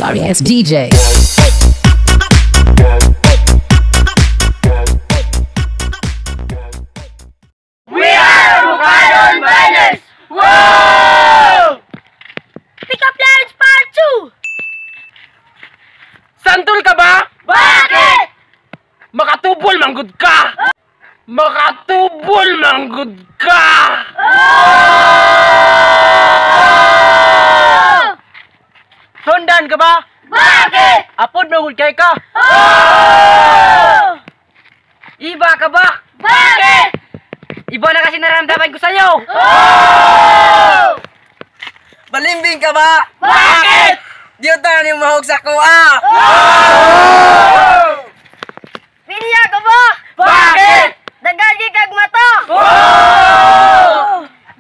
Sorry ass DJ. We are Bukidnon Miners! Whoa! Pick up lines part 2! Santol ka ba? Bakit? Makatubol manggod ka! Makatubol manggod ka! Sundan ka ba? Bakit? Apod manggod kay ka! Iba ka ba? Bakit? Iba na kasi naramdaman ko sa'yo! Balimbing ka ba? Bakit? Diyo tayo ni mahog sa kuha! Pinya ka ba? Bakit? Dagagi kag mata!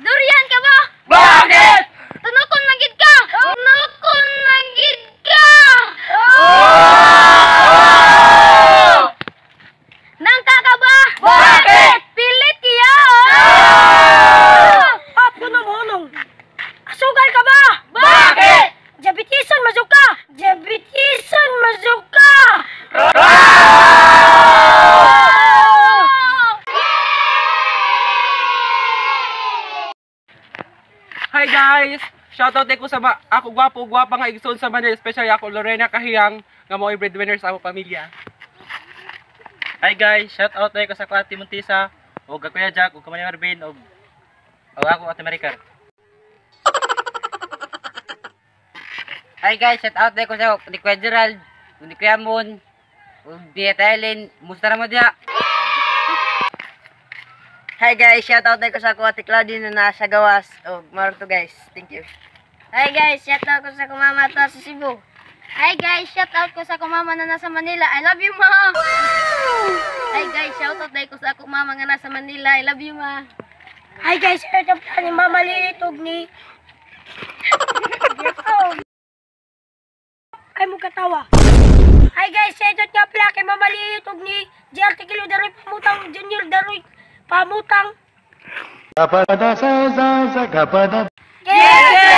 Durian ka ba? Bakit? Tunukon manggid ka! Tunukon manggid ka! Nangka ka ba? Bakit? Pilit kiya! Apo na mo. Asugal ka ba? Bakit? Diabetison mazuka! Diabetison mazuka! Hi guys! Shoutout ko sa ako gwapo gwapa nga igsoon sa Manila, especially ako Lorena Kahiyang nga mo'y breadwinner sa among pamilya. Hi guys, shout out tayo ko sa Ate Montisa, og kay Kuya Jack, og kamani Marvin, og ako Ate Maricar. Hi guys, shout out ko sa ni Kuya Gerald, ni Kuya Mon, ug ni Ate Ellen. Musta na mo diha? Hi guys, shout out ko sa ako Ate Claudine na nasa gawas ug marto guys. Thank you. Hi guys, shout out ko sa kumama to sa Cebu. Hi guys, shout out ko sa kumama na nasa Manila. I love you, ma. Hi guys, shout out dahil ko sa akong mama nga nasa Manila. I love you, ma. Hi guys, shout out ni Mama Lilit ug ni Ay mo katawa. Hi guys, shout out nga pala kay Mama Lilit ug ni JR Tikilo Daroy Pamutang Junior Daroy Pamutang. Gapada sa sa sa gapada. Yeah!